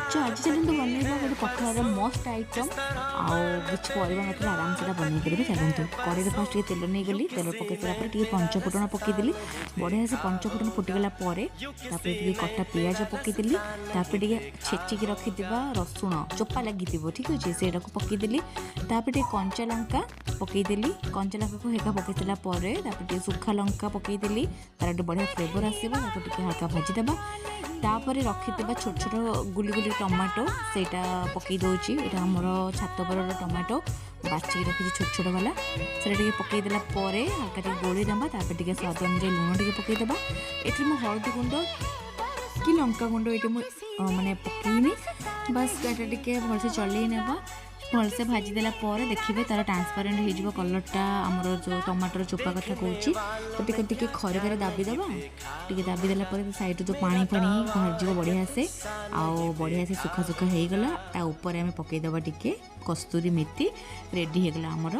ଆଜି ଚାଲନ୍ତୁ ବନେଇବା ଗୋଟେ ପଖାଳର ମସ୍ତ ଆଇଟମ୍। ଆଉ କିଛି ପରିବା ନଥିଲେ ଆରାମସେ ସେଇଟା ବନେଇ ପାରିବେ। ଚାଲନ୍ତୁ, କଡ଼େଇରେ ଫାଷ୍ଟ ଟିକେ ତେଲ ନେଇଗଲି। ତେଲ ପକାଇ ସାରିଲା ପରେ ଟିକେ ପଞ୍ଚଫୁଟଣ ପକାଇଦେଲି। ବଢ଼ିଆ ସେ ପଞ୍ଚଫୁଟଣ ଫୁଟିଗଲା ପରେ ତାପରେ ଟିକେ କଟା ପିଆଜ ପକାଇଦେଲି। ତାପରେ ଟିକେ ଛେଚିକି ରଖିଥିବା ରସୁଣ, ଚୋପା ଲାଗିଥିବ, ଠିକ୍ ଅଛି, ସେଇଟାକୁ ପକାଇଦେଲି। ତାପରେ ଟିକେ କଞ୍ଚା ଲଙ୍କା ପକାଇଦେଲି। କଞ୍ଚା ଲଙ୍କାକୁ ହେକା ପକାଇ ସାରିଲା ପରେ ତାପରେ ଟିକେ ଶୁଖା ଲଙ୍କା ପକାଇଦେଲି। ତାର ଗୋଟେ ବଢ଼ିଆ ଫ୍ଲେଭର୍ ଆସିବ। ତାକୁ ଟିକେ ହାଲକା ଭାଜିଦେବା। ତାପରେ ରଖିଥିବା ଛୋଟ ଛୋଟ ଗୁଲି ଗୁଲି ଟମାଟୋ, ସେଇଟା ପକାଇ ଦେଉଛି। ଏଇଟା ଆମର ଛାତ ଉପରର ଟମାଟୋ, ବାଛିକି ରଖିଛି ଛୋଟ ଛୋଟ ବାଲା। ସେଇଟା ଟିକେ ପକାଇଦେଲା ପରେ ହାଲକା ଟିକେ ଗୋଳେଇ ଦେବା। ତାପରେ ଟିକେ ସ୍ୱାଦ ଅନୁଯାୟୀ ଲୁଣ ଟିକେ ପକାଇଦେବା। ଏଥିରେ ମୁଁ ହଳଦୀ ଗୁଣ୍ଡ କି ଲଙ୍କା ଗୁଣ୍ଡ ଏଇଠି ମୁଁ ମାନେ ପକେଇନି। ବାସ୍, ଏଇଟା ଟିକେ ଭଲସେ ଚଲେଇ ନେବା। ଭଲସେ ଭାଜିଦେଲା ପରେ ଦେଖିବେ ତାର ଟ୍ରାନ୍ସପାରେଣ୍ଟ ହେଇଯିବ କଲର୍ଟା, ଆମର ଯେଉଁ ଟମାଟର ଚୋପା କଥା କହୁଛି। ତ ଟିକେ ଟିକେ ଖରକାରେ ଦାବିଦେବା। ଟିକେ ଦାବି ଦେଲା ପରେ ସାଇଡ଼୍ରୁ ଯେଉଁ ପାଣି ଫାଣି ବାହାରିଯିବ ବଢ଼ିଆ ସେ, ଆଉ ବଢ଼ିଆ ସେ ଶୁଖା ଶୁଖା ହେଇଗଲା। ତା ଉପରେ ଆମେ ପକାଇଦେବା ଟିକେ କସ୍ତୁରୀ ମେଥି। ରେଡ଼ି ହେଇଗଲା ଆମର।